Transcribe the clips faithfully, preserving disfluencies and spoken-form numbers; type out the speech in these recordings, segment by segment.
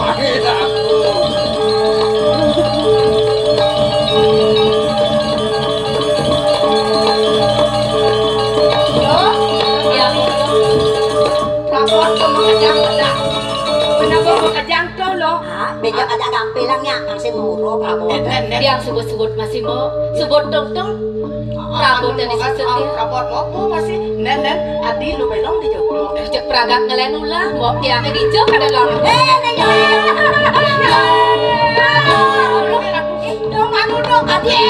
Loh, ya, Prabot, kamu kejang, kejang. Kenapa mau kejang tuh, loh? Hah? Béja kada gampilang nya, kang sing muro, Prabot. Tiang sebut-sebut masih mau, sebut tong-tong. Prabot tadi sesut ya. Prabot mau, mau masih. Nen, nen, adi lu belong di jauh. Cek peragak ngelen ulah, mau tiang di jauh kada lawan. Eh, nen, nen, nen. Dong, anu dong, adi.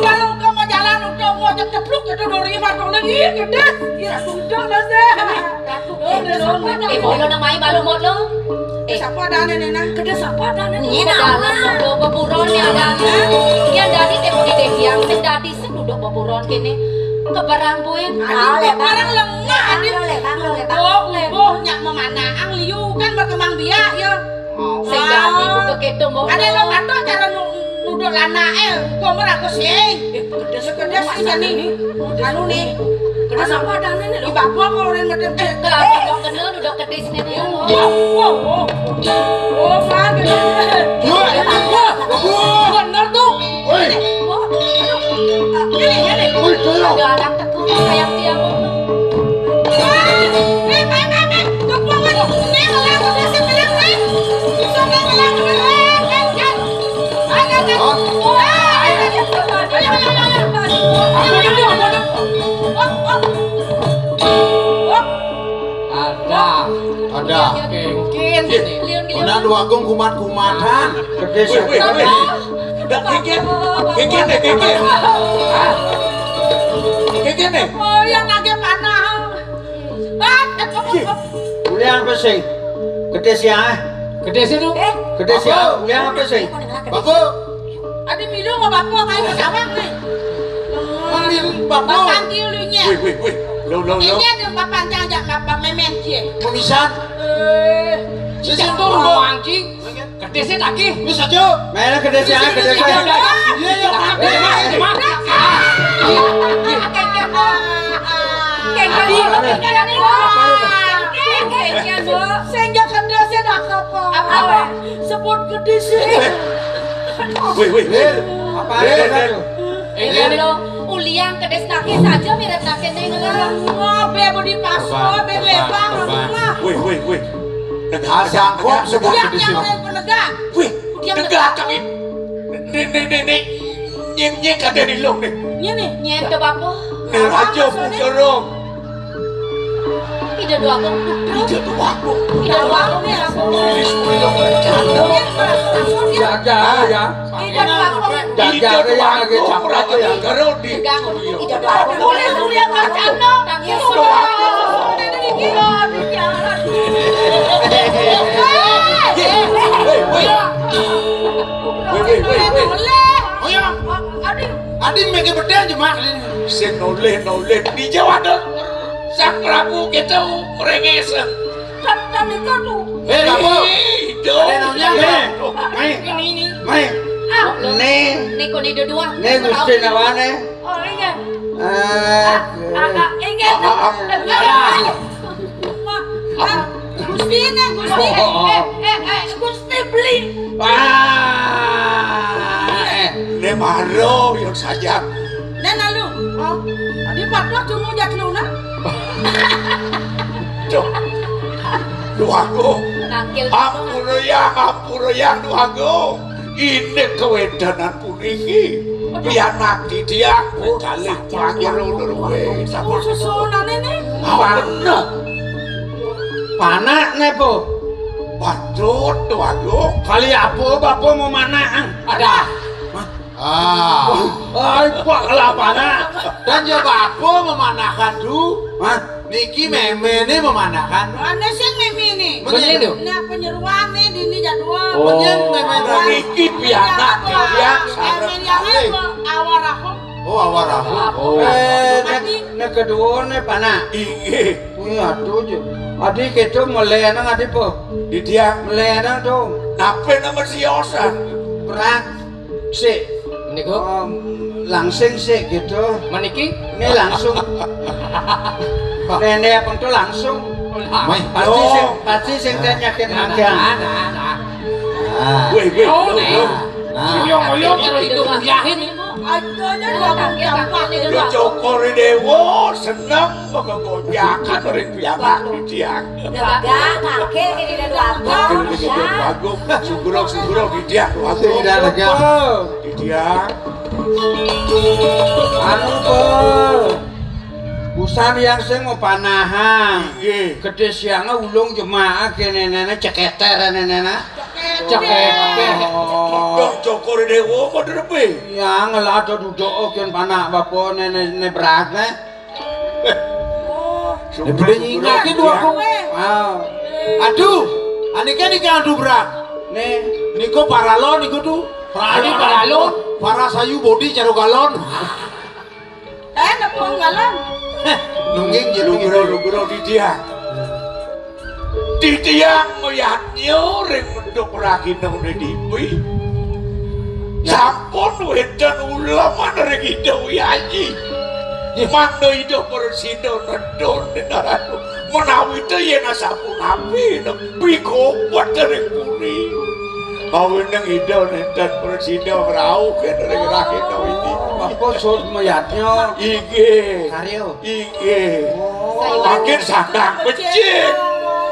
Kalau kamu jalan, udah mau ajak ceplok, itu dari mana lagi, gede. Ya, sudah lah, dah. Ratu, eh, eh, sapa dah? Eh, bodoh namanya malu bodoh. Eh, sapa dah, Nenek, nah? Kada sapa dah, Nenek. Ke dalam bodoh, beburon ya, dah. Yang dari tempo di Desiang, sing dadi sing duduk beburon kene. Kebarang buin. Ah, lebang. Barang lengah, Bang, Adi. Lo lebang, lo lebang. Oh, uboh nyak memanang liu kan berkembang biak, ya. Sing dadi buka keto, mbok. Ada lo kata cara nu-, nuduh lana, eh, gua merah ke sing. Eh, pedes, pedes sih, jani. Anu nih. Kenapa ada nih, lo? Di bawah kalau orang macam, eh, eh, kena udah kedis nih, nih. Wow, wow, wow. Oh, Pak, ini. Wah, wah, wah. Bener tuh. Woi. Ini, ini. Woi, tolong. Ada anak tekuk kayak dia, mau. Ada. Ada. Kengken ini. Mana dua kong kumat-kumatan. Gede. Wih, wih, wih. Dah kengken. Kengken deh, kengken. Kengken deh. Oh, yang lagi panah. Ulian apa sih? Gede sih, ah. Gede sih, tuh. Gede sih, ah. Ulian apa sih? Bapak. Ada milu sama bapak, kayak sama nih. Ambil bapak. Bapak anti ulunya. Wih, wih, wih. Lo, lo, lo. Ini ada bapak jangan, jangan bapak memen dia. Memisan. Eh. Sisi tuh, lo anjing. Kedesé lagi. Wis aja. Mene kedesé, kedesé. Iya, iya. Sing Wih, wih, wih. Apa ada tuh? Ini lo uliang kedesnake saja miripnake ning. Ngobe budi paso bebe bang. Wih, wih, wih. Tegak, asang tegak, kok sebut tegak. Dia kedis yang ini. Orang penegak. Wih, dia tegak tegak. Kami. Nek, nek, nek, nek. Nyeng, nyeng, kata di long nih. Nyeng nih. Nyeng ke bapo? Nek aja pucoro. Ida dua aku. Ida dua aku. Ida dua aku nih aku. Ini sepuluh orang jatuh. Jaga ya. Ida dua aku. Jaga ya lagi campur aja ya. Garodi. Ida dua aku. Boleh tuh dia kacana. Ida dua aku. Woi, woi, woi, woi. Aduh. Adi mege bedén jemak ini. Sing nolih-nolih di Jawa tuh. Sang Prabu kita merenges. Kan, kan itu tuh. Eh, Prabu. Ada namanya apa? Mai. Ini, ini. Mai. Ah, ne. Ne kok ne dua. Ne Gusti nawane? Oh, iya. Eh. Ah, ah, ah, iya. Ah, ah, ah. Wah, ah, Gusti ne, Gusti. Oh, oh, oh. Eh, eh, eh, Gusti beli. Wah, eh, ne maro yang saja. Ne lalu. Oh, tadi patuh cuma jatlu na. Duh. Duh aku. Nangkil. Ampura ya, ampura ya, duh aku. Ini kewedanan puniki. Pianak didiang, oh, kali panggil ulur we. Oh, susunane ne. Apa bener? Panak ne, Po. Patut, duh aku. Kali apa, Bapak mau manak? Ada. Hah? Ah. Wah, ai, Pak, kelapana. Dan ya Bapak memanakan tu. Hah? Niki meme ni memanakan. Ane sing meme ni. Bener tu. Nah, penyeruan ni dini jadwal. Oh. Penyen meme ni. Niki pianak, pianak, sareng meme yang kalih. Apa? Awaraho. Oh, awaraho. Oh. Eh, nek, nek kedua ni panak. Inggih. Kuwi aduh, Ju. Adi keto melena adi po. Didiang. Melena to. Nape nama siosan? Berat. Sik. Niku? Em, langsing sik gitu. Meniki? Ini langsung. Nenek apa tuh langsung? Mai. Pasti sing, pasti sing tanya ke magang. Nah, nah, nah. Nah. Wih, wih. Oh, nah. Nah. Uyung-uyung terus itu kuliahin. Aduh, aduh, aduh, aduh, aduh. Lho, Cokor Dewa seneng menggonjakan ring piyambak didiang. Lega, kakek ini dan bagus. Kakek ini dan bagus. Sugro, sugro, didiang, bagus. Tidak lega. Didiang. Anu, Po. Busan yang sing mau panahan. Nggih. Gedhe siange ulung jemaah kene nene ceketer nene. Ceketer. Dong Cokor Dewa apa drepe? Ya, ngelah ada duduk, oh, kian panak, bapak, ne, ne, ne, berat, ne. Oh. Ne, boleh nyingak itu aku. Ah. Aduh, anike niki adu berat. Ne, niku paralon niku tuh. Paralon, paralon. Para sayu bodi karo galon. Eh, nepung galon. Nungging gitu, lugro, gitu. Lugro, didiang. Didiang mayadnya ring menduk ragina dipi. Sampun wédan uleman ring Ida Wyayi. Mangda Ida Presida nedon denaraku. Menawi ta yén asapunapi nepi kopet ring puri. Awining Ida nénten Presida ngrauh kén ring ragina iki. Apa sud mayadnya? Inggih. Karya. Inggih. Oh. Mangkin sandang becik.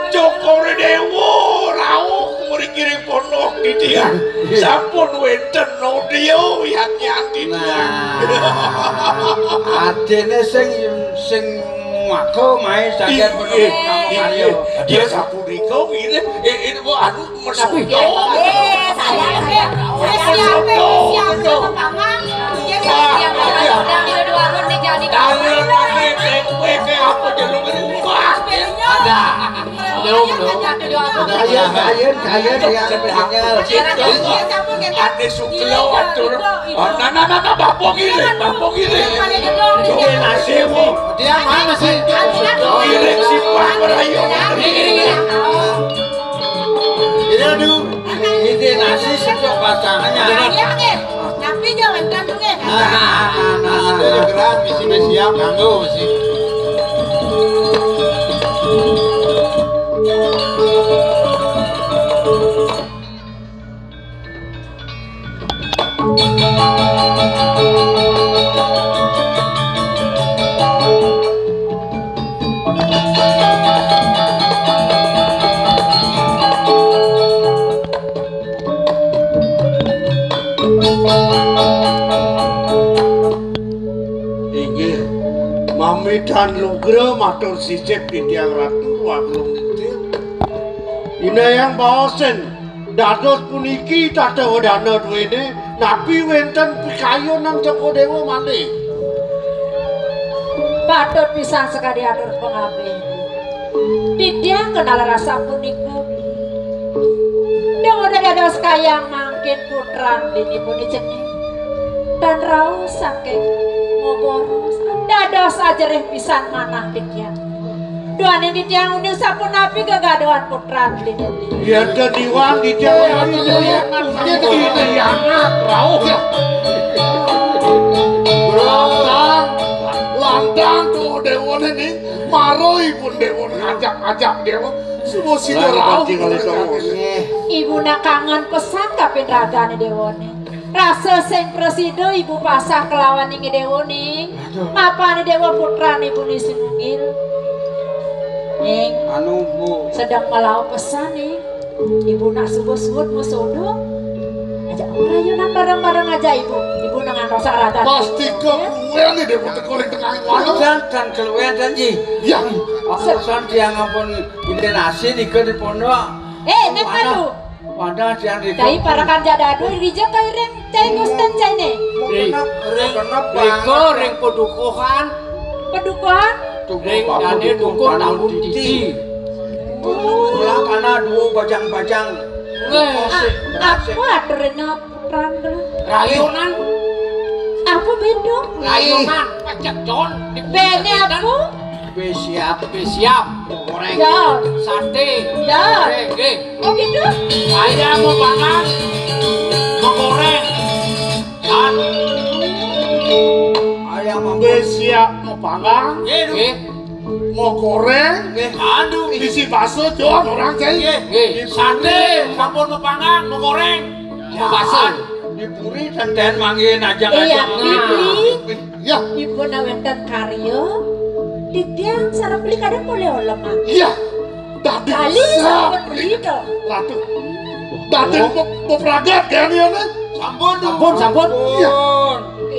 Cokor Dewa rauh mriki ring pondok titiang. Sampun wénten nodya wiatnyan titiang. Nah. Adene sing, sing maka mae sajan penuh karya. Dia sapunika ngiring, eh, eh, anu, Tapi eh, saya, saya, saya siap, siap, siap, Paman. Dia siap, siap, siap, siap. Kalau nanti tempe ke apa jalur berubah? Ada. Belum, belum. Ayo, ayo, ayo, dia tinggal. Ada suklo atur. Oh, nah, nah, nah, nah, Bapak Giri, Bapak Giri. Oke, nasib. Dia mana sih? Giri simpang merayu. Ini aduh, ini nasi sejuk pasangannya. Iya, nggih. Tapi jangan kan, nggih. Nah, nah, nah, nah, nah. Gerak, misi siap, kanggo, misi. Gra matur sisip titiang Ratu Agung Genting. Inayang baosin dados puniki tata wedana duene, napi wenten pikayunan Cokor Dewa malih? Patut pisan sakadi atur pangabih. Titiang kenal rasa punika. Dong udah dados kayang mangkin putran dini puni cening. Dan rauh saking moboros dados ajerih pisan manah titiang. Duaning titiang uning sapunapi gegaduhan putran dini. Yen ten iwang titiang yen ten iwang. Yen ten iwang rauh. Lantang, lantang tuh dewane ning. Maro ipun dewa ngajak-ajak dewa. Semua sida rauh. Ibu nak kangen pesan kapin ragane dewane. Rasa sing prasida ibu pasah kelawan inggih dewa ning. Aduh. Mapane dewa putran ibu ni sinunggil. Ning. Anu, Bu. Sedang malau pesan ning. Ibu nak subuh-subuh masodo. Aja rayunan bareng-bareng aja ibu. Ibu nang antosak raga. Pasti keluwen nih dewa teko ring tengah wana. Dan, dan keluwen dan ji. Ya. Aku pesan tiang ampun ide nasi nika di pondok. Eh, nek madu. Wadah tiang di. Cai parakan jadadu rija kairing cai ngusten caine. Ring, ring, ring padukuhan. Padukuhan? Ring dane dukun tambun titi. Tulang kana dua bajang-bajang. Weh. Apa aturina putran tu? Rayunan. Apa beda? Rayunan pecek Jon. Bene apa? Be siap, be siap. Goreng. Ya. Sate. Ya. Goreng, nggih. Oh gitu? Ayam mau panggang, mau goreng. Kan? Ayam mau be siap mau panggang. Nggih, nggih. Mau goreng. Nggih. Aduh. Isi bakso Jon orang cai. Nggih, nggih. Sate, sampun mau panggang, mau goreng. Ya. Mau bakso. Di puri tenten manggen aja. Iya, aja. Di puri. Ya. Ibu nak wenten karya. Titiang sareng beli kadang boleh oleman. Iya. Tadi kali sampun beli to. Ratu. Tadi mau, mau pragat kan ya, Nek? Sampun, sampun, sampun. Iya.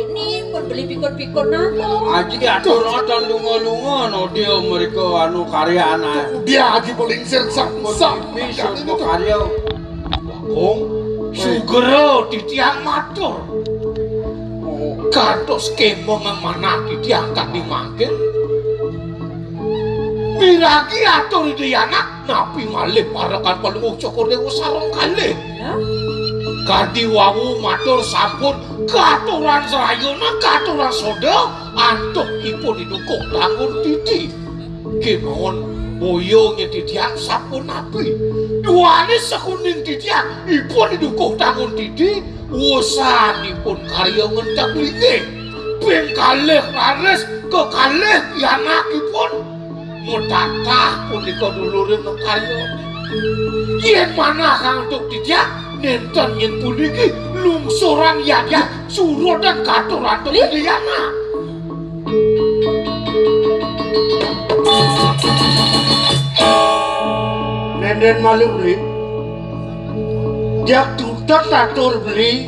Ini pun beli pikun-pikun nato. Aji atur oton lunga-lunga no dia mereka anu karya anak. Dia aji paling sirsak. Bisa karya. Bagong, sugra titiang matur. Kados kemeng manah titiang kadi mangkin. Miragi atur Ida Yanak, napi malih parekan Palungguh Cokor Dewa sareng kalih. Kadi wau matur sampun katuran sarayana, katuran soda, antuk ipun idukuh tangun titi. Kemawon boyonge titiang sapunapi. Duane sekuning titiang ipun idukuh tangun titi, wusanipun karya ngentek linggih. Ping kalih raris kekalih pianakipun. Metatah punika duluring karya. Yen manah antuk titiang, nenten yen puniki lungsuran yadya surudan katur antuk Ida Yanak. Nenden malih beli. Jak tutet atur beli.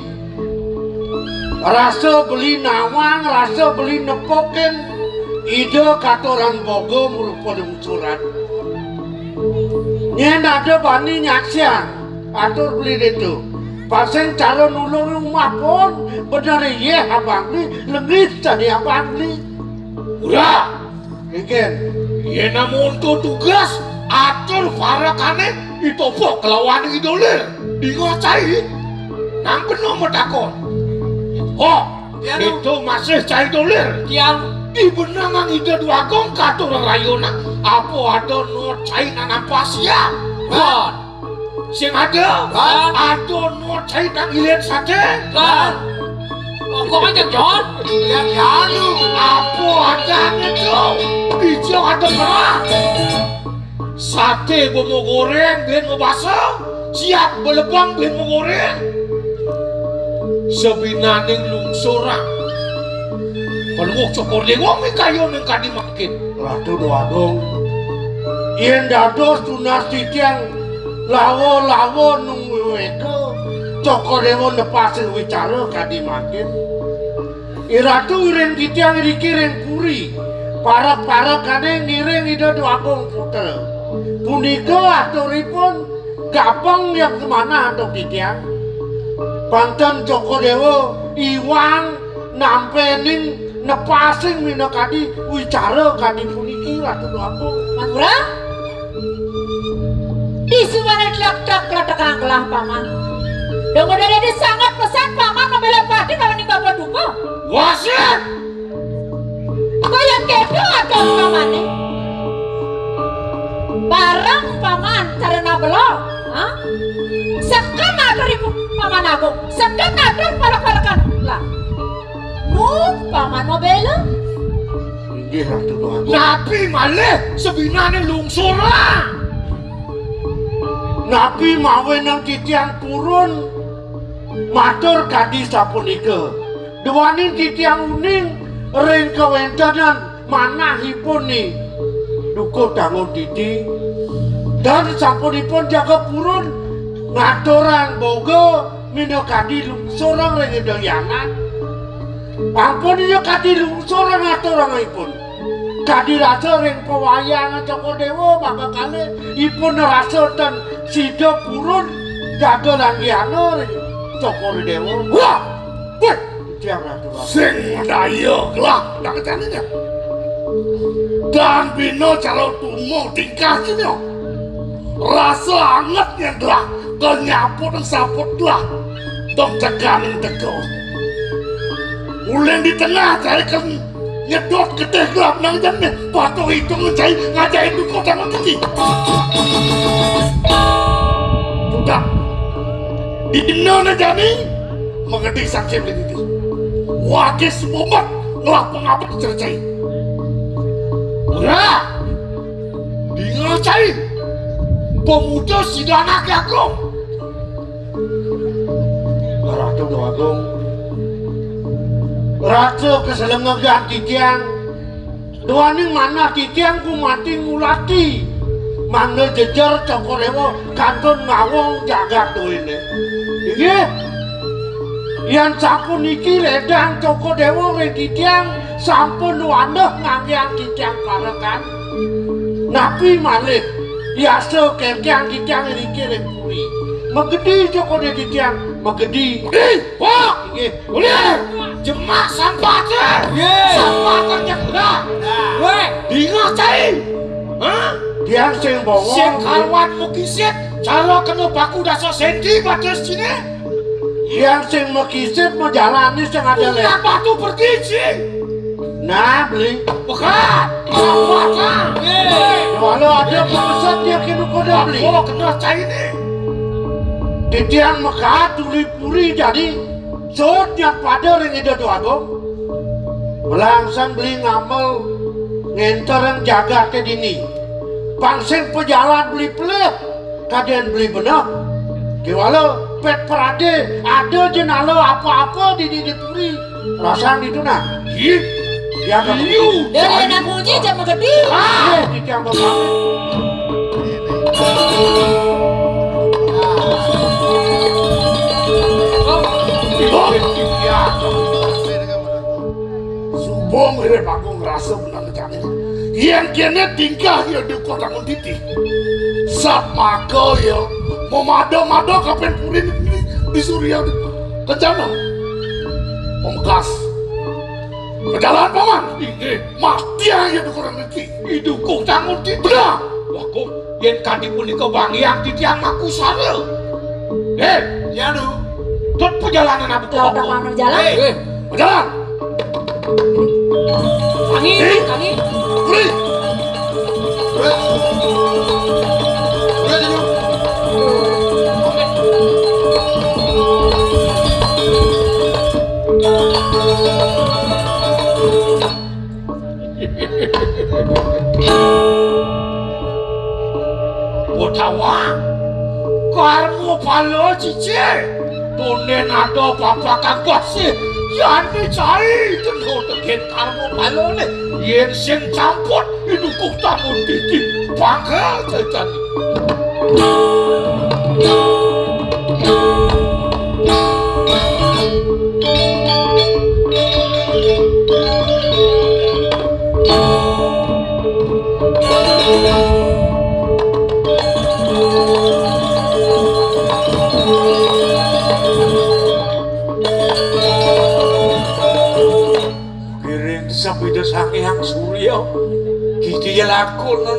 Rasa beli nawang, rasa beli nepukin. Ida katuran boga merupa lungsuran. Nyen ada bani nyaksian atur beli ditu. Pasing cara nulung umah pun bener yeh abang beli, lengit tadi abang beli. Ura! Mungkin. Yen amonto tugas, atur parekane itopok kelawan idolir. Dingo cai. Nang beno matakon. Oh, ya, itu masih cai dolir. Tiang. Di benangan ida duagung katur rayona. Apa ada no cai nanam pasia? Bon. Sing ada? Kan? Ada no cai nang ilen sate? Kan? Kok aja, Jon? Ya, ya, lu. Apa ada itu? Ijo ada merah. Sate bomo goreng, ben mau basah. Siap belebang, ben mau goreng. Sebinaning lungsurang. Pelunguk Cokor Dewa mikayo ning kadi mangkin. Ratu Dwagung, yen dados tunas titiang lawa-lawa nunggu weka, Cokor Dewa nepasin wicara kadi mangkin. Iratu iring titiang iriki ring puri, Parek-parekané ngiring Ida Déwagung Putra. Punika aturipun gabeng yang manah antuk titiang. Pang ten Cokor Déwa iwang nampénin nepasing minakadi wicara kadi puniki, Ratu Déwagung. Madura? Di sumané kletek-kletekang gelah, Paman. Dong udah dadi sanget pesan, Paman, membela pati lawan ing bapa duka. Wasit! Kaya kéto atur Pamané. Bareng Paman karena bela, ha? Seken atur Ibu Paman Agung, seken atur parek-parekan. Lah, nu Paman mau bela? Inggih, Ratu Déwagung. Napi malih sabinané lungsurang? Napi mawinan titiang purun matur kadi sapunika? Duaning titiang uning ring kawéntenan manahipun Ni Dukuh Tangun Titi. Dan sampunipun jaga purun ngaturang boga minakadi lungsurang ring Ida Hyang Anak. Ampun iya kadi lungsurang aturangipun. Kadi rasa ring pawayangan Cokor Déwa mangga kalih ipun rasa ten sida purun jaga langgiana ring Cokor Déwa. Wah! Wih! Tiang Ratu Ratu. Sing daya gelah nang janinya. Dan bina cara tumo tingkah janinya. Rasa anget yang gelah kenyaput saput gelah. Tong teganing tegas. Uling di tengah cai kan nyedot getih gelah nang janinya. Patuh hitung cai ngajai duko tangan kaki. Sudah. Dina na jani, magedi saksi beli titi. Wakil semumet ngelah pengabet cercai. Ora, dinga cai. Pemuda sida anak agung. Ratu Déwagung. Ratu keselengegan titiang. Duaning manah titiang gumanti ngulati. Mangda jejer Cokor Déwa kantun ngawong jagat duéné. Inggih. Yan sapuniki ledang Cokor Déwa ring titiang sampun wantah nganggéang titiang parekan. Napi malih yasa kéngkén titiang iriki ring puri. Magedi Cokor Déwa titiang, magedi. Ih, Pak! Inggih. Ulir, jemak sampate. Ye. Sampate nyebrang. Weh. Dingeh cai. Hah? Tiang sing bawa. Sing karuan makisit, cara kena paku dasa senti batis sini. Tiang sing makisit majalani sing ada le. Bukan batu pergi, Ci. Nah, beli. Pekat. Sampate. Ye. Walau ada pemesan dia kena koda beli. Oh, kena cai ni. Titiang mekat tuli puri jadi. Suud nyat pada ring Ida Déwagung. Melangsan beli ngamel ngenterang jagaté dini. Pang sing pajalan beli pelih, kadén beli beneh. Kéwala pét pradé ada jenala apa-apa dini di puri. Rasan ditu nah. Ih, ya kamu. Liu. Dia nak kunci jam gede. Ah, di jam berapa? Subung ire panggung rasa menang jane. Yen kene tingkah ya duka tangun titi. Sat maka ya memado-mado kapen purin ini di surya kencana. Pamungkas. Pejalan paman. Inggih. Mati ya duka tangun titi. Idukuh tangun titi. Benar. Wagung, yen kadi punika wangiang titiang makusara. Hé, ya nu. Tut perjalanan aku ke Lah, Bogor. Udah mau jalan. Hé, berjalan. Tangi, Hé. Tangi. Beri. Beri. Beri dulu. Utawa karma pala cici. Tunden ada papakan kasih. Yani cai kena tegen karma palane. Yen sing campur idukuh tamun titi. Pangkal caitan.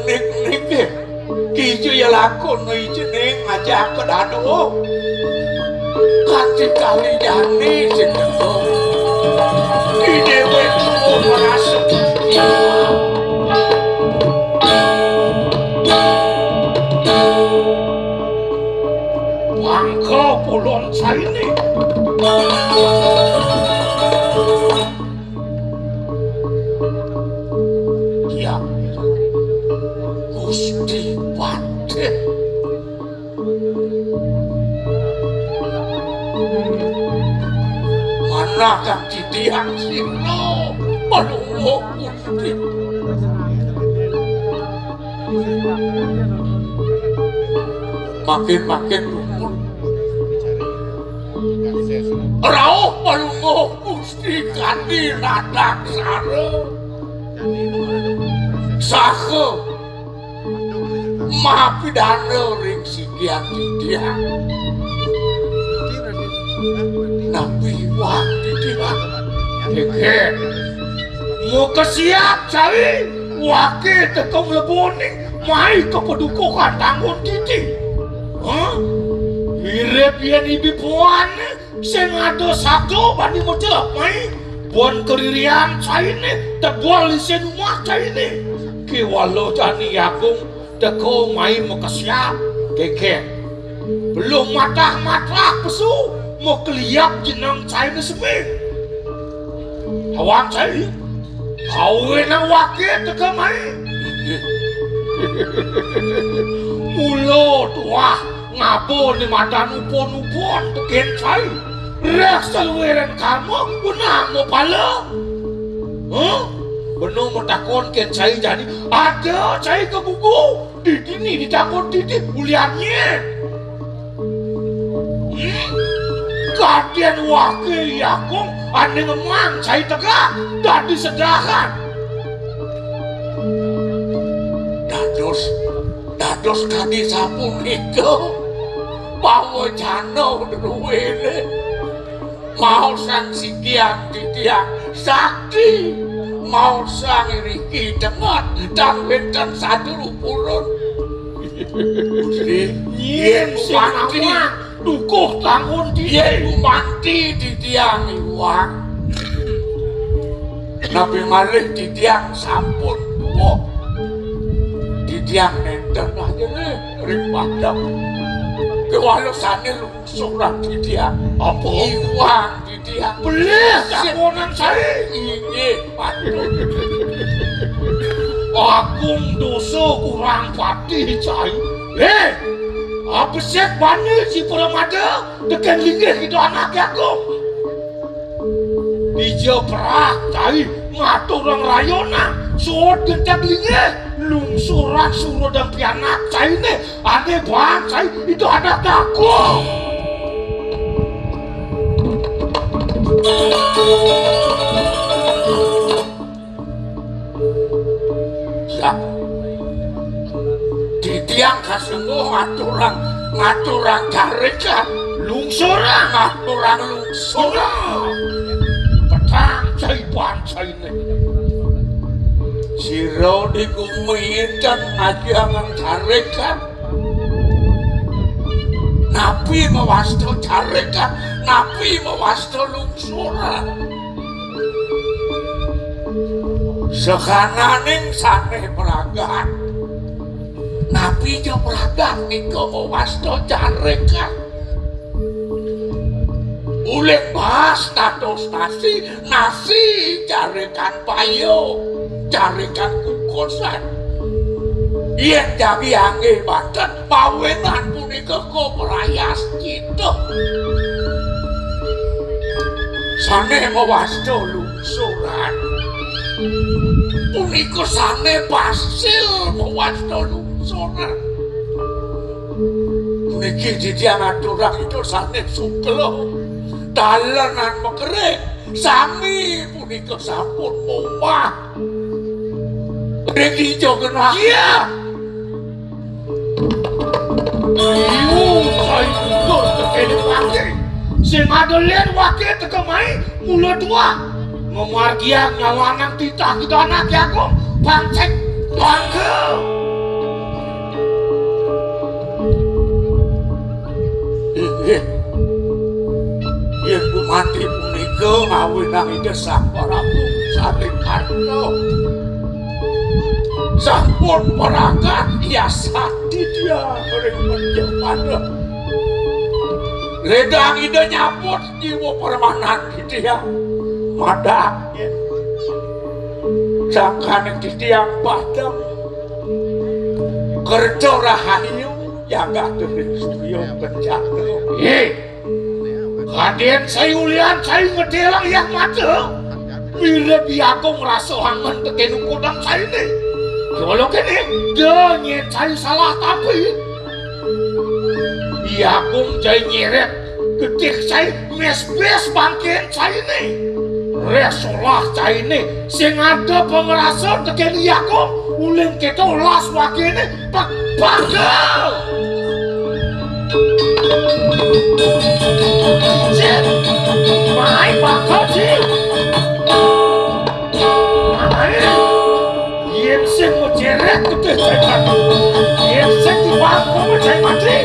Nik-nik, eh. Kija ya lakon ijening ngajak ke dado. Kanti kali jani sing teko. Di dewek tuh merasa. Bangka pulon saini. Ya, Gusti Patih. Mana kang titiang sira? Aduh, Gusti. Makin-makin lumut. Rauh palungguh Gusti kanthi nadaksara. Saha mapidana ring sikian titiang. Napi iwang titiang? Geger. Muka siap, cai. Wake teka mleboning mai kapadukuhan tanggun titi. Hah? Mirip yen ibi puan sing ada satu bani mocep mai. Bon keririan caine, tebol isin umah caine. Kiwala jani agung teka mai makesiap. Geger. Belum matah-matah pesu, makeliap jeneng caine semi. Awang cai. Awena wake teka mai. Mula tuah ngaba ni madan upon-upon teken cai. Reh saluiran kama wenang mapala. Huh? Bena matakon ken cai jani. Ada cai ka gugu. Didini ditakon titi ulian nyen. Hmm? Kadén wake Agung ané ngemang cai tegak dadi sedahan. Dados, dados kadi sapunika pawecana druéné. Maosang sikian titiang sakti, maosang iriki tenget tan wénten saduru purun. Gusti, yén sing gumanti, awak dukuh tanggun titi. Yén gumanti titiang iwang. Napi malih titiang sampun tuwuh. Titiang nénten ajene ring padem. Kéwala sané lungsuran titiang. Apa? Iwang titiang. Pelih takonan saé. Inggih, patut. Agung dosa kurang patih, cai. Héh, abesik bani si Pramada tekén linggih kita anaké agung. Dija perah cai ngaturang rayonang, suud gentek linggih, lungsuran surudang pianak cainé, ané baan cai itu anak takut. Ya. Titiang kasengguh ngaturang, ngaturang carekan. Lungsurang, ngaturang lungsurang. Petang cai baan cainé. Sira di gumi inten ngajiangang carekan. Napi mawasta carekan, napi mawasta lungsuran. Sakananing sané pragat. Napi ja pragat nika mawasta carekan. Uling bahas dados nasi, nasi carekan payo, carekan kukusan. Yén jagi anggih banten, pawenan punika kaprayascita. Sané mawasta lungsuran. Punika sané pasil mawasta lungsuran. Puniki titiang aturang ida sané sukla. Dalenan makering. Sami punika sampun momah. Ring dija genah. Iya. Iu, sai mundur tekene wake. Sing ada lén wake teka mai mula tuah. Memargiang nyawanang titah kita anaké agung. Pancet bangga. Inggih. Yen gumanti punika ngawinang Ida Sang Prabu saring arta sampun pragat yasati titiang ring panjenengan. Ledang Ida nyabut jiwa permanan titiang. Madak sangkaning titiang padem. Kerja rahayu jagat ring surya kencana. Kadén sai ulian sai ngedelang yang mata. Mirib Agung rasa angen tekén ukudan saine. Kala kéné, da nyén sai salah tapi. Agung jai nyeret, gedé sai mesbes bangkén saine. Resolah saine, sing ada pengerasa tekén Agung, uling kéto las wakéné, Pak, Pak! Cik! Mai, Pak, Cik! Mai! Yén sing mejerek, gedé cai mati. Yén sing dibangkong, cai mati.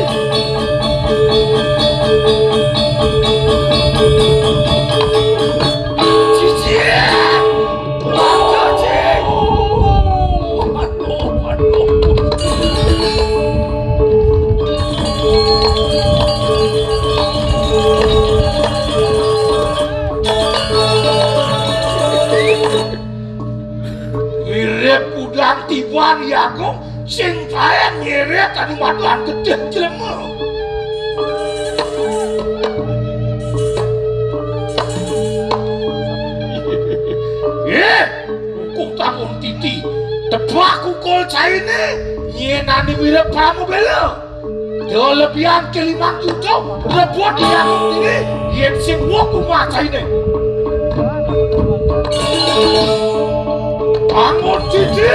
Cicik! Mirip udang tiban ya kok sing kaen nyirit anu maduan gedhe jlema. Eh, kuku tangun titi, tebak kukul caine, nyenani mirip pramubela. Kelebihan kelimang yuta, rebut yang ini, yen sing wong kumacaine. Bangun, Cici!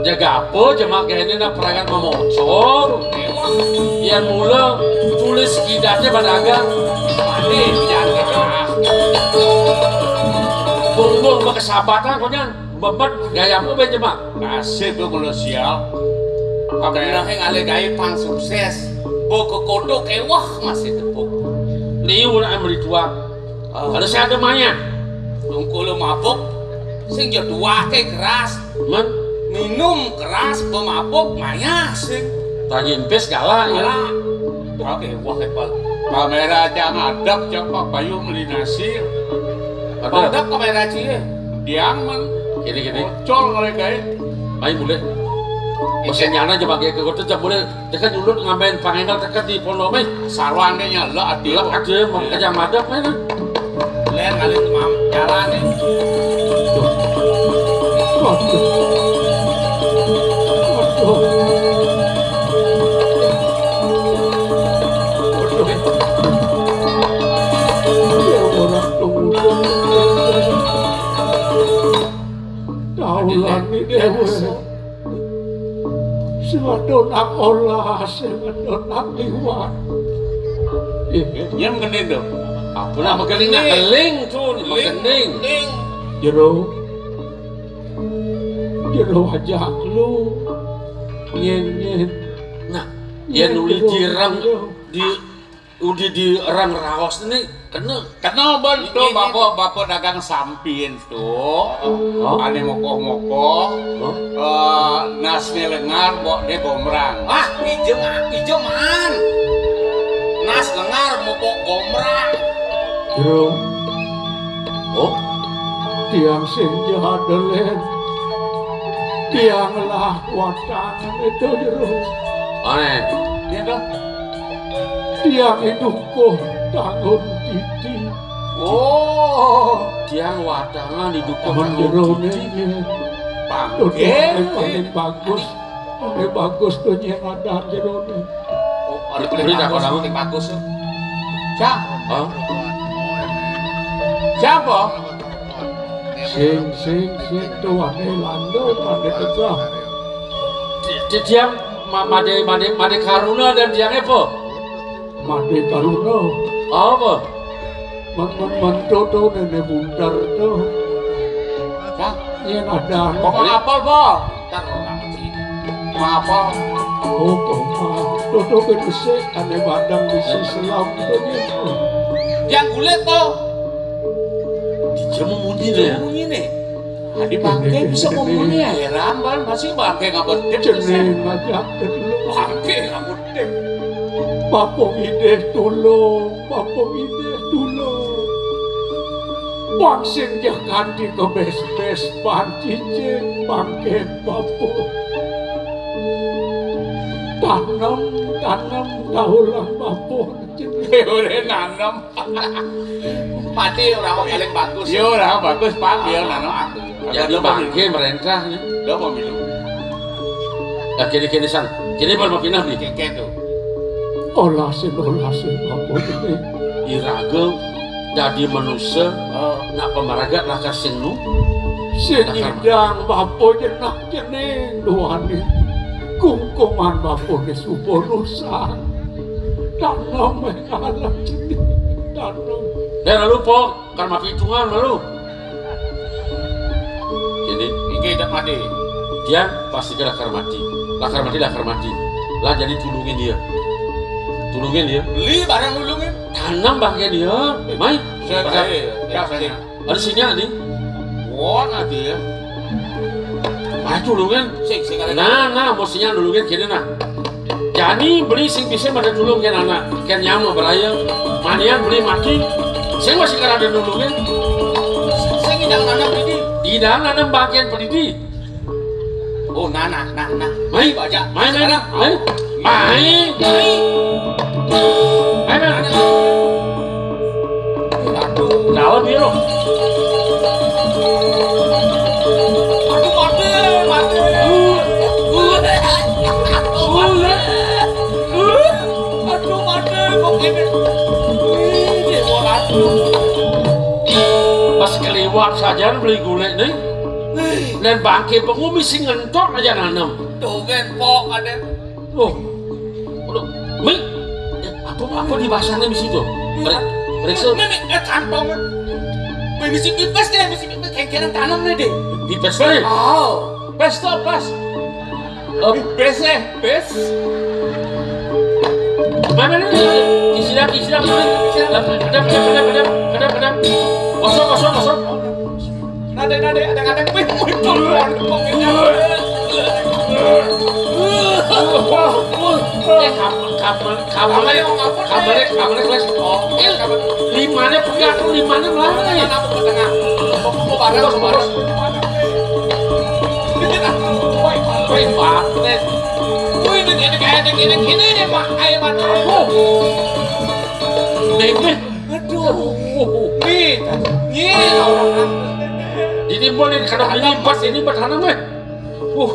Jaga apa jemak kene nak perangan memoco? Yang mula tulis kidatnya pada agang. Mane jangan. Bumbung berkesabaran kau nyan. Bebet gaya apa be jemak? Nasib tu kalau sial. Kabenehe ngalih gawe pang sukses. Bo kekodok ewah masih tepuk. Liu nak meritua. Kalau saya ada maya. Tungkul mabuk. Sing ya tuake keras. Men? Minum keras, pemabuk, mayah sing. Tadi empis galak ya. Galak. Oke, wah, hebat. Kamera aja ngadep, coba Bayu meli nasi. Ada. Ngadep kamera cie. Diang, men. Gini, gini. Bocor kali, guys. Ayo, boleh. Mesin nyana aja pakai ke kota, boleh. Tekan dulu ngambil pangengal tekan di pondok, meh. Sarwang dia nyala, ati. Lek ada, mau kerja madep, meh. Len ngalih mam jalan nih. Waduh. Waduh. Waduh. Ya, orang tunggu. Tahulah nih, Dewa. Sing ada nak olah, sing ada nak liwat. Nyem gending tu. Apa nak megeling, nak geling tu, megeling. Jero. Jero ajak lu. Nyen, nyen. Nah, ya nuli dirang di Udi di rang raos ni kena. Kena ben tu bapa, bapa dagang sampin tu. Hah? Ane mokoh-mokoh. Hah? Eh, nasne lengar, bokne gombrang. Ah, ijem, ijeman. Nas lengar mobok gombrang. Jero. Oh? Tiang sing jahat, Len. Tiang lah watangan itu, Jero. Aneh. Iya, toh? Tiang idukuh tangun titi. Oh, tiang watangan idukuh tangun titi. Bangke. Paling bagus. Paling bagus tu nyen adan jerone. Oh, ada paling bagus, paling bagus tu. Siapa? Hah? Siapa? Sing, sing, sing, tuane lando, made tegah. Di, di, tiang ma-, made, made, made karuna dan tiang apa? Made karuna. Apa? Men, men, men, to, to, Néné Buntar to. Kang, yén ada. Kok ngapal, Pol? Ntar orang sih. Ngapal. Oh, kok ngapal. To, to, ben besik, ané badang bisi selam to gitu. Yang kulit to. Dia mau munyi deh. Munyi nih. Adi bangké bisa ngomongnya ya, Rambal masih bangké ngabedip. Jeneng aja dulu. Bangké ngabedip. Bapa Idih tulung, Bapa Idih tulung. Wangsin jak kanti kebes-bes ban cicing bangké bapa. Tanem, tanem, daulang bapa. Ora nanem. Pati ora kok paling bagus. Iya, ora bagus, Pak. Iya, nanem. Jadi bangké merentah nih. Lho, pemilu. Lah kene-kene san. Kene pun mapinah nih. Keke tuh. Olasin, olasin apa ini? Iraga dadi manusa, nak pamaragat lakar sing nu. Sing nyidang bapa jenah jening duaning. Kungkungan bapa ke suba nusan. Tanem alam jening. Tanem. Dah lalu, Pok. Kan mapitungan malu. Ini. Iki dak mati. Dia pasti ke lakar mati. Lakar mati, lakar mati. Lah jadi tulungin dia. Tulungin dia. Beli barang nulungin. Tanam bangke dia. Mai. Saya Pada- saya. Ada sinyal nih. Wah, nanti ya. Mai tulungin. Sik, sik, ada. Nah, nah, mau sinyal dulu kan kene nah. Jani beli sing bisa mada tulung kén anak, kén nyawa beraya. Manian beli mati, sing masih kada ada nulungin. Sing idang nanam ini. Idang nanam bagian pendidik. Oh, nah, nah, nah, nah. Mai, baca. Mai, mai, mai. Mai. Mai, mai. Aduh. Dalam ya, loh. Aduh, mati, mati. Aduh, mati, kok ini? Ini, aduh. Pas keliwat saja beli gulai nih. Dan bangke pengumi sing ngentok aja nanem. Tuh, kan, pok, ada. Oh. Aduh, Mi. Eh, apa, apa di bahasanya di situ? Periksa. Mi, mi, eh, kantong. Mi, misi pipes deh, misi pipes. Kengkenen tanam nih deh. Pipes nih. Oh. Pes tuh, pes. Eh, pes eh, pes. Mana nih? Isilah, isilah, mana? Isilah. Kedap, kedap, kedap, kedap, kedap, kedap. Kosong, kosong, kosong. Nade, nade, ada kadang pin muncul. Eh, kamu, kamu, kamu, kamu, kamu, kamu, limane pegat, limane melangit. Apa ke tengah? Mau bareng, mau bareng. Wih, wih, wih, wih, ini, ini, ini, ini, ini, Mak, ayo, Mak. Aduh. Nih, nih. Aduh. Nih, nih, orang. Ini boleh, kalau ini pas, ini pas, anak, meh. Uh.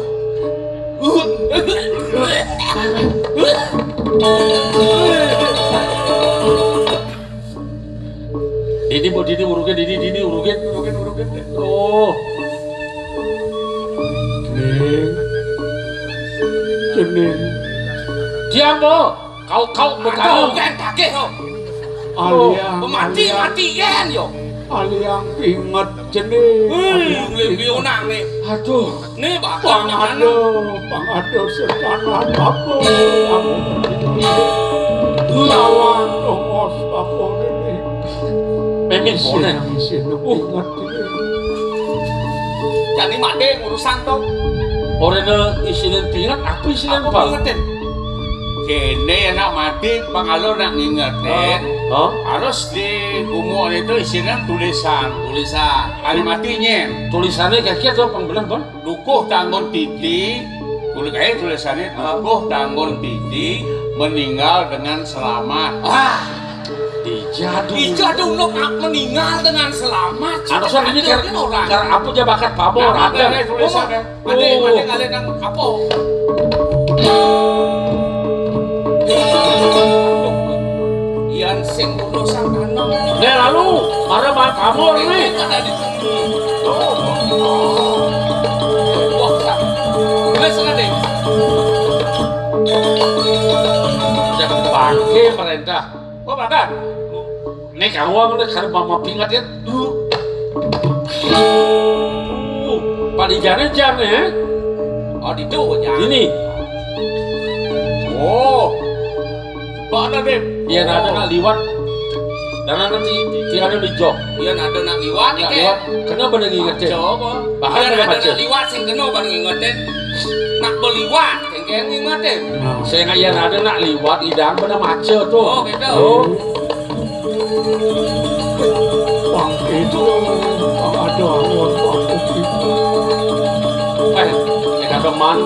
Dini, Bu, Dini, urukin, Dini, Dini, urukin, urukin, urukin. Oh. Ning. Jening. Diam, Bu. Kau, kau, Bu, kau. Aduh, kan kakek, kau. Aliang, mati, aliang. Mati, kan, yo. Aliang pinget jening. Wih, aliang pinget. Lebih unang nih. Aduh. Nih, Pak. Pangado, pangado sekanan apa? Lawan tongos apa ini? Mimin, sing, sing, uh, ingat ini. Jadi made urusan to. Orene isine pinget, apa isine, Pak? Apa pingetin? Kene enak mati, pangalo nak ngingetin. Hah? Harus di gumuk itu isine tulisan. Tulisan. Kali mati nyen. Tulisannya kayak gitu, pang bener, Bang? Dukuh Tanggun Titi, kulit aja tulisannya, Dukuh Tanggun Titi meninggal dengan selamat. Wah, dijadu. Dijadu lo meninggal dengan selamat. Anu san ini kan orang. Kar apa aja bakat pabor, nah, ada. Ada tulisannya. Ada, ada kalian yang apa? Yan sing urusan tanam. Nih lalu, para bang pabor nih. Ada di Bangke perintah. Oh, makan. Nih, Kawa mana kada mama pingat ya. Duh. Panijarnya jar nih, eh? Oh, ditu, jar. Ini. Oh. Mana, Dep? Iya, ada nak liwat. Dan nanti tiada di jok. Iya, ada nak liwat, nak liwat. Kenapa lagi ngetik? Coba. Bahkan ada nak liwat, sing kenapa ngingetin? Nak beliwat. Kenging mati. Nah. Saya nggak iya ada nak liwat idang pada maca tuh. Oh, gitu. Oh. Bang itu, Bang ada awon, Bang itu. Eh, eh, ada man.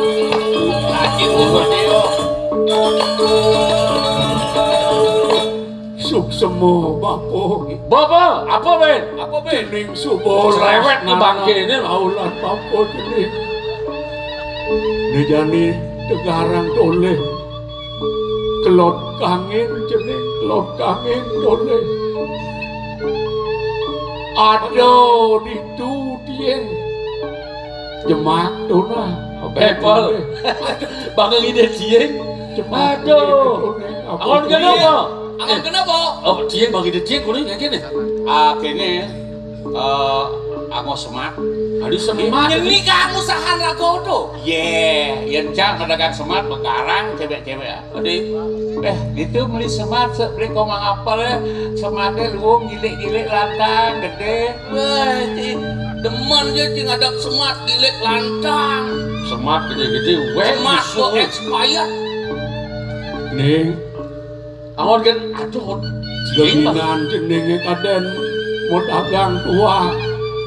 Lagi buat dia. Suksema, Bapa. Bapa, apa, Ben? Apa, Ben? Cening suba cerewet ni bangke ni. Aulan Bapa cening. Ni jani tegarang toleh. Kelod kangin cening, kelod kangin toleh. Ada ditu tiang. Jemak tu nah. Eh, Pol. Bang ide tiang. Jemak. Aduh. Angon kenapa? Angon kenapa? Oh, tiang bagi dia tiang kuning yang kene. Ah, kene. Eh, angon semat. Adi semat. Ini kamu sahan rago tu. Ye, yang cang pedagang semat begarang cewek-cewek. Adi, eh, itu beli semat, beli komang apa le? Sematnya luung, gilik-gilik lantang, gede. Wah, demen je cing ada semat gilik lantang. Semat gede-gede, weh. Semat expired. Ning, Awan kan, aduh, dominan jenenge kaden mau dagang tua.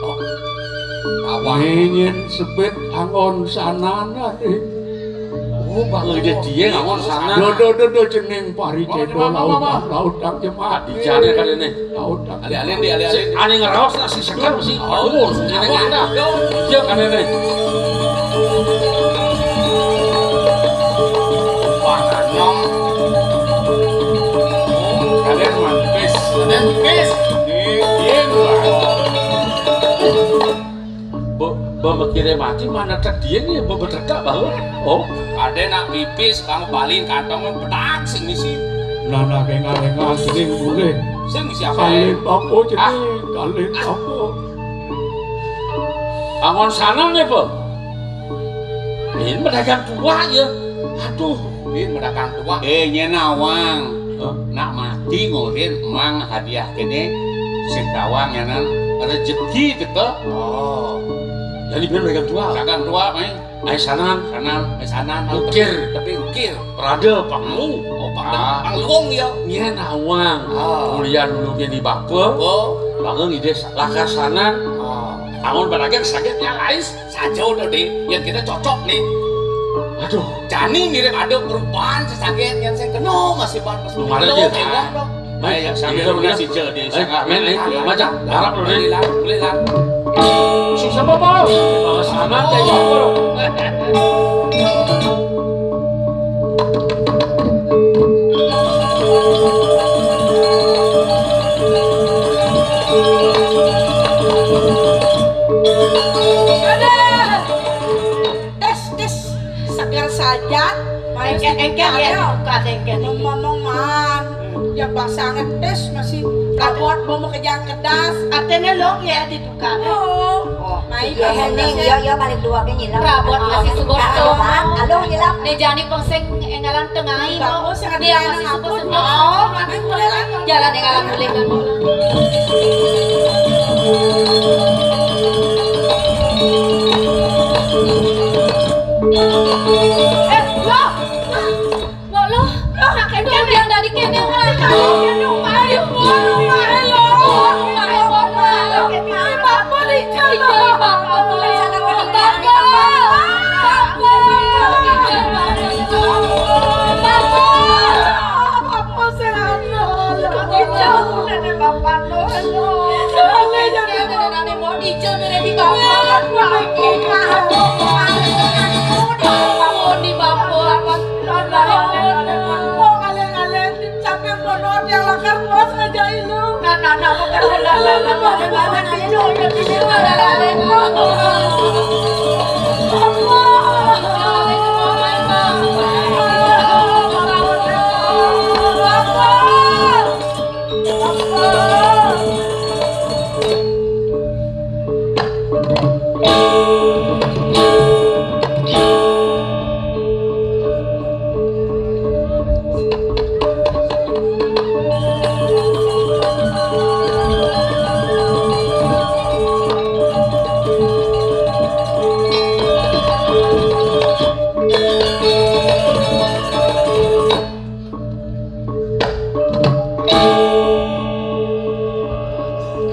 Oh. Awang. Ngenyen sebet angon sanana nih. Oh, bang, dia dia angon sana. Do, do, do, do, jeneng pari cedo lautan, lautan jemak. Di jane kan ini. Alih-alih di, alih-alih. Ane ngeraos nasi seger mesti. Oh, ane nganda. Iya kan ini. Wah, nyong. Kalian mantis. Kalian mantis. Iya, iya. Be, be mikire mati mana tedien ya, be betegak bahwa. Oh, ada nak pipis, kamu balik kantong petak sing misi. Nana kengal-kengal sing boleh. Sing misi apa? Kalin apa jadi? Ah. Kalin apa? Angon sana nih, Bang. Ini pedagang tua ya. Aduh, ini pedagang tua. Eh, nyena wang. Hah? Nak mati ngurin mang hadiah kene. Sing tawang nyanan rezeki teka. Oh. Jadi bener pedagang tua. Pedagang tua, main. Ai sanan. Sanan, ai sanan. Ukir. Tapi ukir. Rada panglu. Oh, panglu. Ah. Pangluung ya. Nyena wang. Ah. Kuliah dulu di bapa. Oh. Bangun ide lakar sanan. Ah. Bangun pedagang sakit ya, ais. Saja udah deh, ya kita cocok nih. Aduh. Jani mirip ada perubahan sesagen yang saya kenal masih pas. Belum ada dia. Baik, sambil kasih je di sana. Main, main, main, macam harap dulu nih. Boleh lah, boleh lah. Susah apa, Bos? Bawa sana aja, Bos. Ada. Tes, tes, segar sajan. Engken, engken, ya, ayo. Buka, engken. Ngomong-ngomongan. Ya, basang tes masih kabot, mau kejar kedas. Artinya long ya, ditukar. Oh. Oh, mai iya, basang Ning, tes. Iya, iya, paling dua ke nyilam. Rabot masih suka. Halo, Bang. Halo, nyilam. Nih, jani pengseng engalan tengai. Bagus, sangat. Dia masih suka. Oh, nanti mulai lagi. Jalan engalan mulai. Eh, loh. Loh, loh. Loh, kakek dia dari kene. Ayo, ayo, ayo, ayo. Bapak dicari. Bapak. Bapak. Bapak. Bapak. Bapak. Bapak.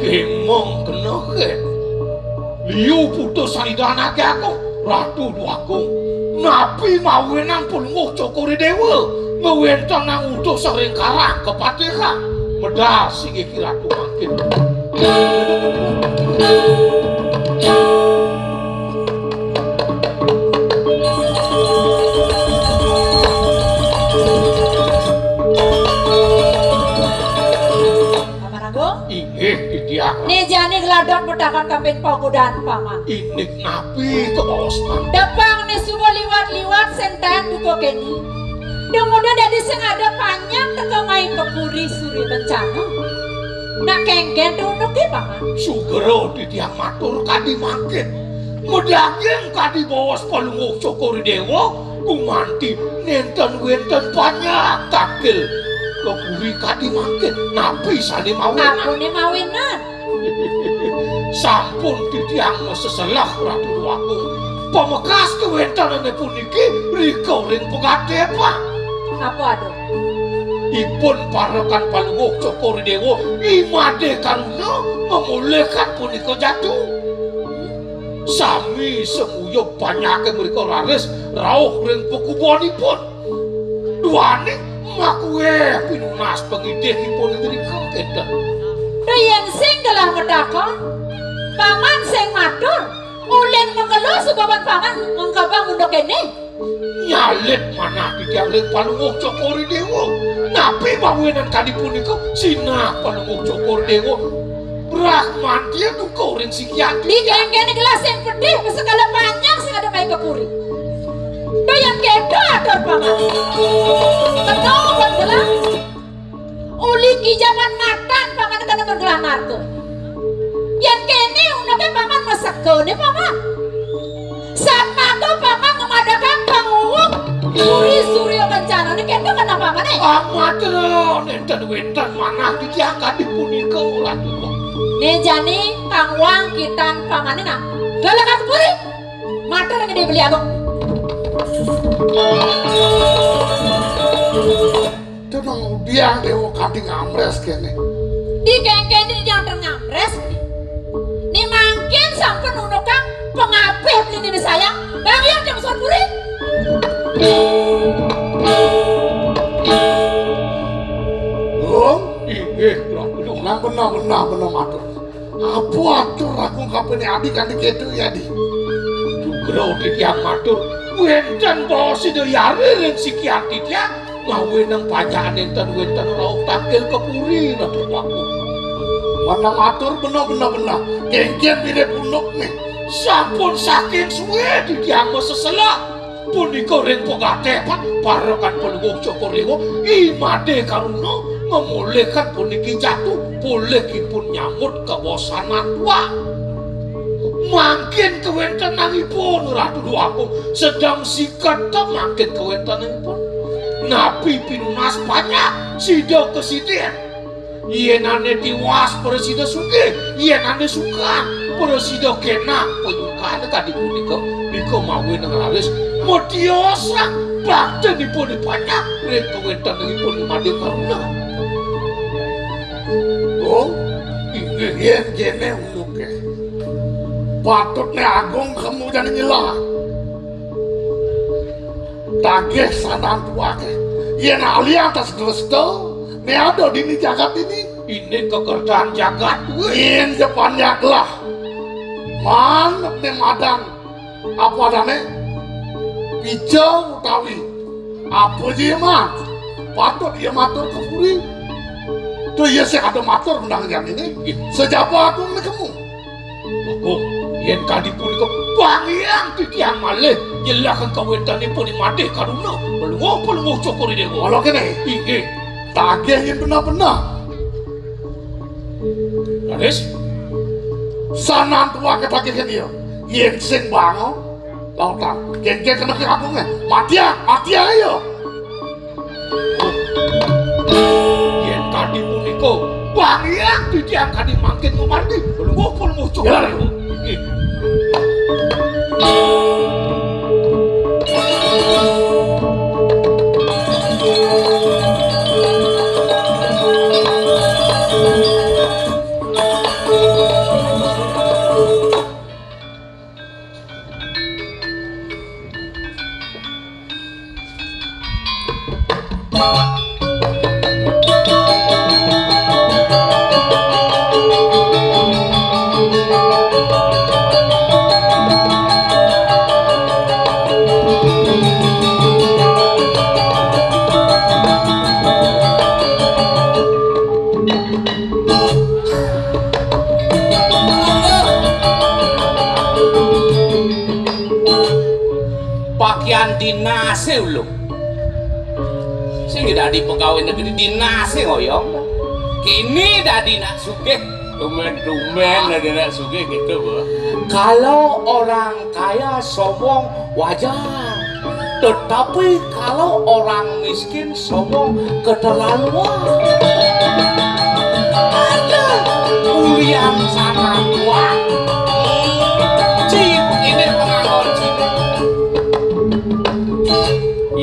Emang kena ke? Liu putus saridanake aku, Ratu Dwagung. Napi mawinan Palungguh Cokor I Dewa ngwentenang utus ring karang kapatihan? Medal singgih Ki Ratu mangkin. Paman Agung? Inggih, titiang. Né jani gladok matakon kapin pagodan, Paman. Indik napi kabaosang? Tepang né suba liwat-liwat sentayan buka kéné. Dumoda dadi sing ada panjak teka main ka puri Surya Kencana. Nak kénkén to unduké, Paman? Sugra titiang matur kadi mangkin. Madaging kadi baos Palungguh Cokor I Dewa, gumanti nénten wénten panjak tangkil ka puri kadi mangkin. Napi sané mawinan? Apané mawinan? Sampun titiang maseselah, Ratu Dwagung. Pamekas kawéntenané puniki rika ring pagaté, Pak. Apa ada? Ipun parekan Palungguh Cokor I Dewa, I Madé Karuna, ngamolihang punika jatu. Sami sanguyub panjaké mrika raris rauh ring pakubonipun. Duaning makuéh pinunas pangidihipun irika kénten. Duh, yén sing gelah matakon, Paman sing matur, ulin makelo subaban Paman ngengkebang unduk kéné. Nyalit manah titiang ring Palungguh Cokor I Dewa. Napi mawinan kadi punika? Sinah Palungguh Cokor I Dewa bramantia duka ring sikian. Di kénkén gelah sing pedih, segala panjak sing ada main ka puri. Duh, yén kéto atur Paman. Kena ban gelah. Uli ki jaman matan Paman kena ban gelah narka. Yén kéné unduké Paman maseka né, Paman. Satmaka Paman ngamadakang panguwung puri Surya Kencana né, kéto keneh Pamané. Amat nénten wénten manah titiang kadi punika, Ratu. Né jani panguwung kitan Pamané nah. Gelah ka puri. Matur ring Ida Beli Agung. Tenang, udiang Déwa kanti ngamrés kéné. Di kénkén di yang ngamrés. Né mangkin sampun nundukang pangabih beliné sayang. Bang Hyang Jam Sor Puri. Inggih, Ratu. Nah, beneh, beneh, beneh matur. Apa atur Ratu kapining adi kanti kéto, Adi? Sugra titiang matur, wénten baos Ida Hyang ring sikian titiang, mawinan panjak nénten wénten rauh tangkil ka puri, Ratu Prabu. Manah matur beneh, beneh, beneh. Kénkén mirib unduk né. Sampun saking sué titiang maseselah. Punika ring pagaté, Pak, parekan Palungguh Cokor I Déwa, I Madé Karuna, ngamolihang puniki jatu, polih ipun nyambut kabaosan tuak. Mangkin kawéntenanipun, Ratu Déwa Agung, sedeng siketa mangkin kawéntenanipun. Napi pinunas panjak, sida kasidin. Yén ané tiwas prasida sugih, yén ané sukad prasida kénak panyukané kadi punika, nika mawinan raris matiosang baktinipun I Panjak ring kawéntenanipun I Madé Karuna. Oh, inggih, yén kéné unduké. Patutné Agung kemu jani nyelah. Tagih sandan tuaké. Yén alian tas dresta, né ada dini jagat ini. Ini kekertaan jagat, wéh. Yén jepan nyagelah. Man né madan, apa adané? Pica utawi apa ja, Man? Patut ia matur ka puri. Tuh ia sing ada matur undang jam ini. Sajaba Agung né kemu. Agung, yén kadi punika, pang Hyang titiang malih nyelahang kawéntenipun I Madé Karuna, Palungguh, Palungguh Cokor I Déwa. Mula kéné. Inggih. Tagih yén beneh-beneh. Raris. Sandan tuaké tagih kéné ya. Yén sing bangun, lautang. Kénkén kena ka Agungé. Matiang, matiang ya. Yén kadi punika, pang Hyang titiang kadi mangkin ngumargi. Palungguh, Palungguh Cokor. Ya. Inggih. Dinasé ulung. Sing dadi pegawai negeri dinasé ngoyong. Kini dadi nak sugih. Tumben-tumben dadi nak sugih gitu, Bu. Kalau orang kaya sombong wajar. Tetapi kalau orang miskin sombong keterlaluan. Ada ulian sana kuat. Cip, ini pengakuan Cip.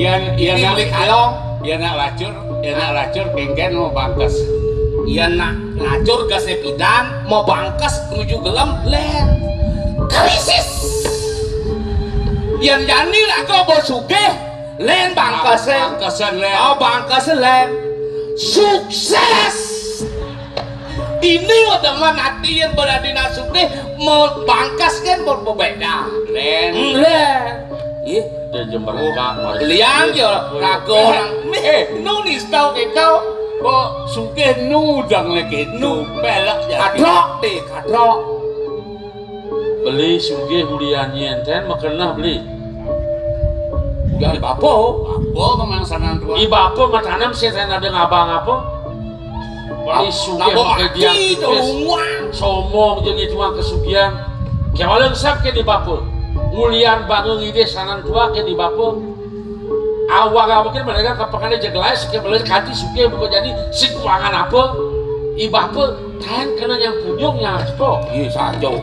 Yan, yan ini nak, beli kalong. Yan nak lacur, yan nak lacur, kéngkén mau bangkes. Yan nak lacur gasé pidan, mau bangkes nuju gelem, lén. Krisis. Yan jani raga mau sugih, lén bangkesé. Bangkesé lén. Oh, bangkesé lén. Sukses. Ini udah mah nanti yang berani nak sugih, mau bangkes kan mau berbeda. Lén. Hmm, lén. Ih, dia jember. Oh, kak, liang ya, raga orang. Eh, nu nista kita. Kok sugih nu dang lagi nu pelak ya. Kadrok deh, kadrok. Beli sugih ulian yén ten makeneh beli. Ulian bapa. Bapa kemangsanan tuan. I bapa matanem sih ten ada ngabang apa? Beli sugih nabo maké mati dia tuh, sombong jeung itu mah kesugihan. Kéwala sab ké di bapa. Ulian bangun idih sanan tua ké di bapa. Awak-awak mungkin mereka kapangan aja gelai, sekian beli kati sugih bukan jadi sing kuangan apa? I bapa, tahan kena yang punyung yang apa? Iya, saco.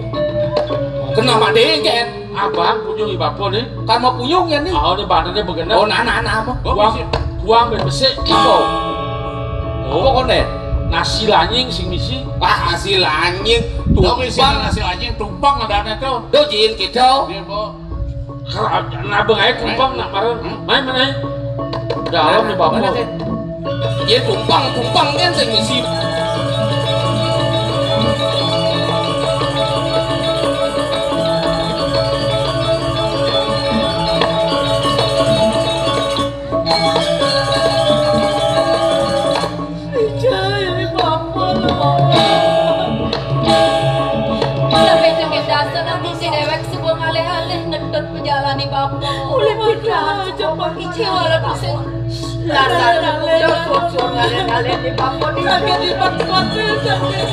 Kena madé kan? Abang punyung i bapa nih. Kan mau punyung ya nih. Oh, ini badannya begenep. Oh, nah, nah, nah, apa? Kuang, kuang ben besik. Apa? Oh. Apa koné? Nasi lanying sing misi. Ah, nasi lanying. Tuh, misi tumpang. Nasi lanying tumpang ada tuh. Tuh, jin gitu. Iya, Bu. Nabeng aja tumpang nak bareng. Hmm? Main mana? Dalam nih, Bapak. Mana, Teh? Ya, tumpang, tumpang kan sing ngisi. Ijai, Bapa, lho. Lebih demi dasar nanti si dewek sebuah ngalih-alih ngedut pejalani Bapa. Oleh kita aja, Pak. Ijai, walaupun sing dasar udah sosok ngalih-alih di Bapa di. Sakit di Bapa, sakit.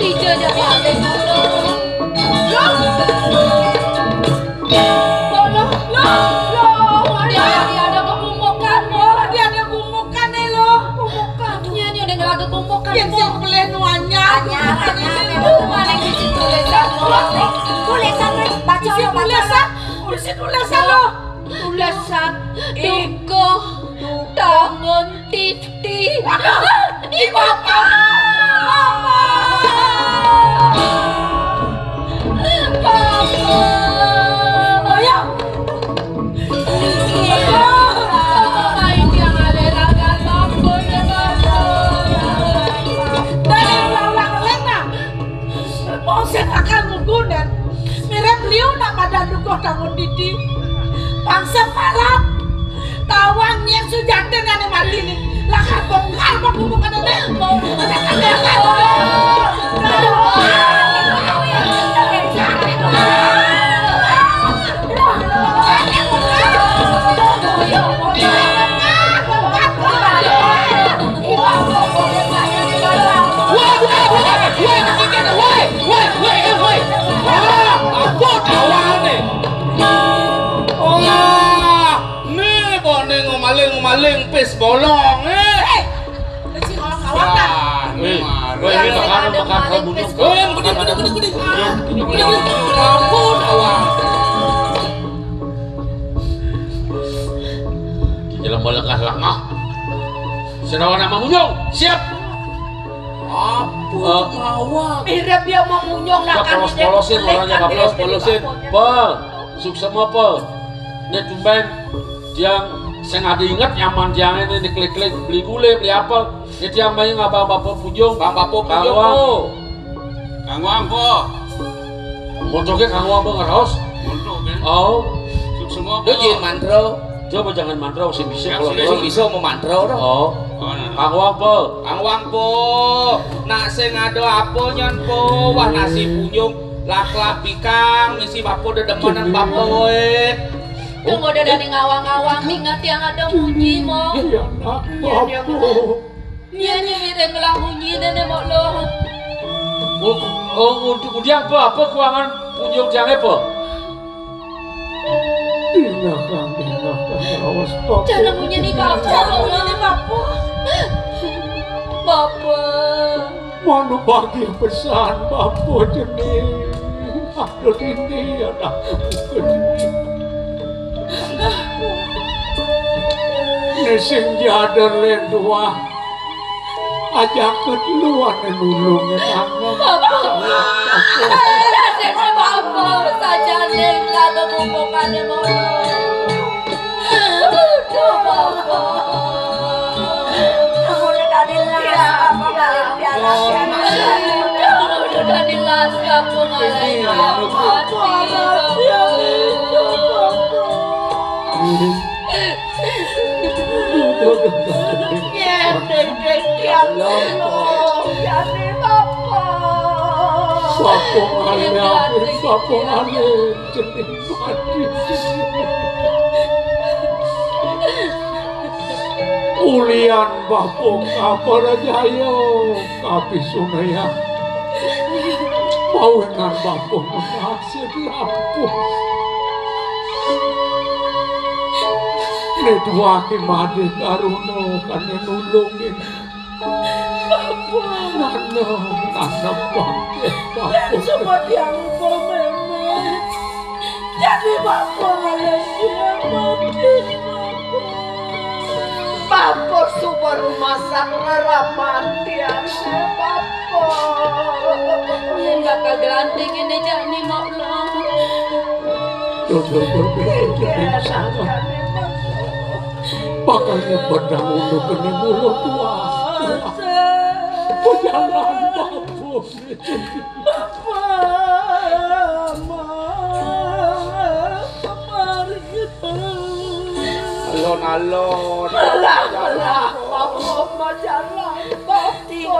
Ijai jadi alih dulu. Loh, loh, loh, dia, dia ada kebumokan, loh. Dia ada kebumokan, eh, loh. Kebumokan. Iya, ini udah ngelaga kebumokan, loh. Yang sing boleh nuanya. Anyar, anyar, emang kemana yang isi tulisan, loh? Tulisan, Ri. Baca, isi loh, baca, tulisan. Loh. Isi tulisan, loh. Tulisan. Ih. Dukuh. Dukuh. Tangan. Titi. Waduh, di Bapa. Bapa. Bapa. Ayo. Bapa, main dia ngalir agar Bapa, ya, Bapa. Dari ulang-ulang lena. Mau sing akan nggunen. Mirip liu nak madan dukuh tangun didi. Bangsa palat. Tawang nyén sujatine ané mati né. Lakar bongkar panggubukané. Woi, woi, woi, woi, woi, woi, woi, woi, woi. Ah, ampun, awane. Wah, né bone ngomaling-ngomaling pis bolong, eh. Eh, si orang kawakan. Wah, né. Eh, mari. Woi, ini bakal, bakal bunuh. Eh, gede, gede, gede, gede. Ampun, awane. Di dalam bolong kah lengah. Senawan nama munyung, siap. Apa, eh, mawar? Mirip dia mau munyung nak kami polos-polosin, orangnya polos-polosin. Pel, suksema, Pel. Né tumben tiang sing ada inget nyaman tiang ini, ini klik-klik, beli gulé, beli apel. Né tiang main ngabang Bapa Pujung. Bang Bapa Pujung, Kalwang. Oh. Kang Wang, Po. Montoke Kang Wang, Po, ngeraos. Montoke. Oh. Suksema, Po. Dia jin mantra. Coba jangan mantra, sing bisa. Ya, kalau sing bisa mau mantra, dong. Oh. Oh, nah. Kang Wang, Po. Kang Wang, Po. Nak sing ada apa nyan, Po? Wah, nasi punyung. Laklak bikang, misi bapa dedemenan bapa, wéh. Tunggu dadi ngawang-ngawang, inget yang ada munyi, Mo. Iya, nak, bapa. Iya, ni mireng ngelah munyi, Nenek Mok Long. Oh, oh, untuk udiang apa? Apa kuangan munyi udiang apa? Ingat kang, ingat kang, awas, bapa. Jangan munyi ni, bapa. Jangan munyi ni, bapa. Bapa. Manu bagi pesan bapa jenih. Aduh, ini anakku. Ni sing jadar lén tuah. Aja keduluan nulungin aku. Bapa. Dadene bapa, sajane lado bubukane mono. Aduh, bapa. Udah tadi las, apa kali piala. Udah tadi las, apa kali. Iya, deng, deng, ya Allah. Ya, bapa. Bapa ngalih, bapa ngalih. Ulian bapa kabar jaya, kapisunayang. Mawinan bapa ngemasih diampun. Ni tuah ki madé karuna kané nulungin. Bapa. Nana, nana bangkit, bapa. Semua tiang upa mémé. Jadi bapa ngalih dia mati, bapa. Bapa suba rumasak reraman tiang, bapa. Yén bakal gelanti kéné jani, Mok Long. Bakal nyebet dahulu kéné mulut tuah. Pejalan bapa. Bapa, Ma, Bapa, alon-alon. Alah, alah, Bapa, Ma, jalan, Bapa.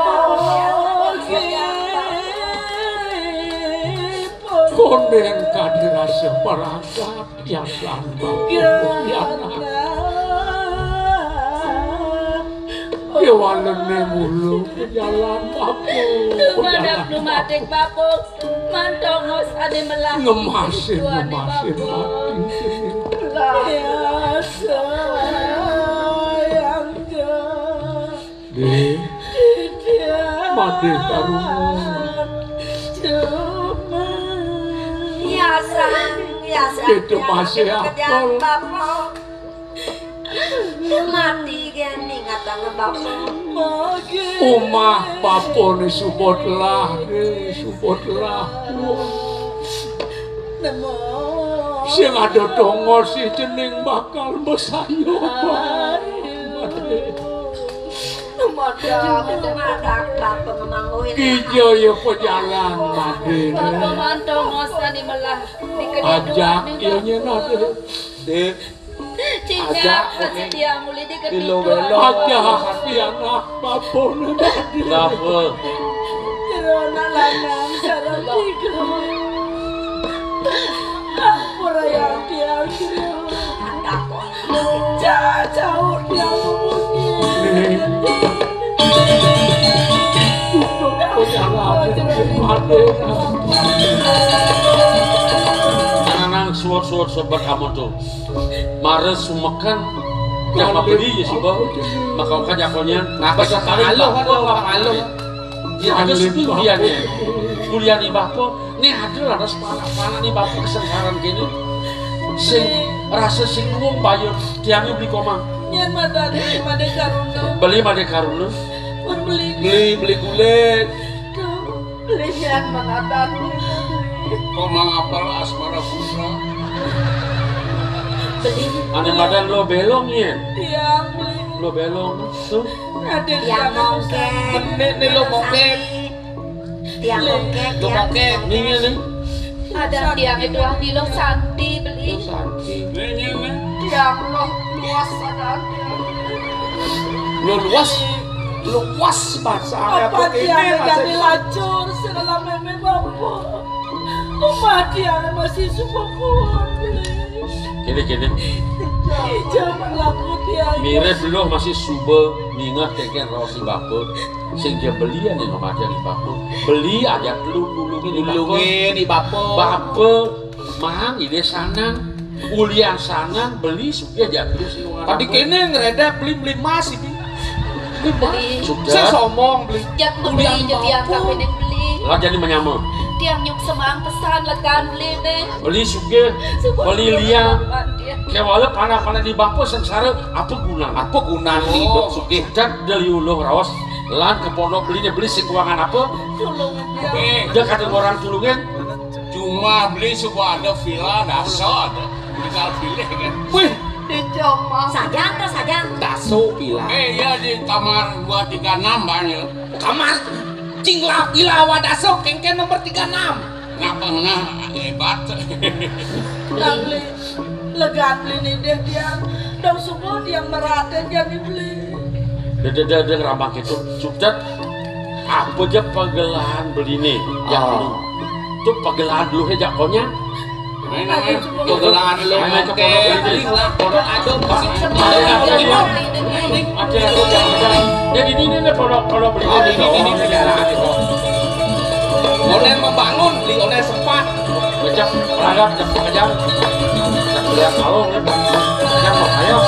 Kondén kadirasa parangkat. Piasan, bapa, piasan. Kéwalené mula pejalan, bapa. Tumadak dumadik, bapa. Mantongos adi melah. Ngemasin, ngemasin ati. Piasan, yang Dé, madé karungu. Cuma. Yasang, yasang. Itu masih apa? Mati gén ingatang bapa. Umah bapa né subot lah, eh, subot lah. Sing ada tongos si cening bakal besayap. Madak, madak, bapa ngemangguhin. Kija ya pejalan, madé. Bapa mantong ngosan di melah. Ajak, iya, nyén, adé. Dé. Cingak, ajak, setia muli di kedua. Ajak, pianak, bapa, né, madé. Bapa. Jero anak lanang, sareng tiga. Ampura ya, tiang, jero. Jauh-jauh dia ngomongnya. Anak-anak suwur-suwur sobat amoto. Mara sumeken. Yang mabeli ya suba. Maka ukan jakonya. Nah, pas kali pangalo, pangalo. Ya ada sepi kuliahnya. Kuliah di bapa. Né ada lantas panak-panak né bapa kasengsaran kéné. Sing rasa sing nuwung bayur tiangé beli komang. Nyén madé, madé karuna. Beli madé karuna. Pun beli. Beli, beli kulit. Beli nyén manadan, beli. Komang apal asmara putra. Beli. Ané madan lo belong, nyén. Tiang beli. Lo belong. Tuh. Raden, tiang mongkek. Bener nih lo mongkek. Tiang mongkek, lo tiang mongkek. Mongkek. Nih, nih. Ada tiang itu ah, di lo santi beli. Lo santi. Nih, nih, nih. Tiang lo luas ada tiang. Lo luas, luas bahasa apa ini, tiang bahasa jadi lacur segala mémé bapa. Mati anak masih suba kuat, Beli. Kéné, kéné. Ija berlaku tiang. Mirib luh masih suba ningeh kénkén raos i bapa. Sing ja Beli ané ngamadang i bapa. Beli ajak telu nulungin i bapa. Nulungin i bapa. Bapa, Mang, Idé sanan. Ulian sanan, Beli sugih ajak telu sing. Padi kéné ngredep Beli, Beli mas iki. Beli mas. Beli. Sudah. Sing sombong Beli. Jak Beli, ulian ja tiang bapa. Kapining Beli. Lah jani manyama. Tiang nyuk semang pesan legan Beli né. Beli sugih, Beli liang. Kéwala panah-panah di bapa sengsara, apa gunan? Apa gunan hidup sugih? Dan Beli ulung raos lan ka pondok Beliné, Beli sing kuangan apa? Tulung. Éh. Dia kata orang tulungin. Cuma Beli suba ada vila dasa ada. Tinggal pilih kan. Wih, dicomot. Sajan to sajan. Daso vila. Éh, iya di kamar dua tiga enam banyak. Kamar cing la vila wa daso kénkén nomor tiga enam. Ngapa ngena hebat. Nah, Beli, legan Beli nindih tiang. Dong suba tiang meratin jani Beli. Dede, dede, ngerambang gitu. Sukses. Apa ja pagelahan Beliné? Jak lu. Tu pagelahan dulu ya, jak konyang. Main, main. Pagelahan lu. Main, main ke pondok Beli. Beli lah. Pondok aja. Ada, ada, ada. Ada, ada, ada. Ya, di sini nih pondok, pondok Beli. Oh, di sini, di sini. Oné membangun, Beli, oné sempat. Becak, pelagak, jak pekerjaan. Jak lihat kalung, ya. Pekerjaan, ayo.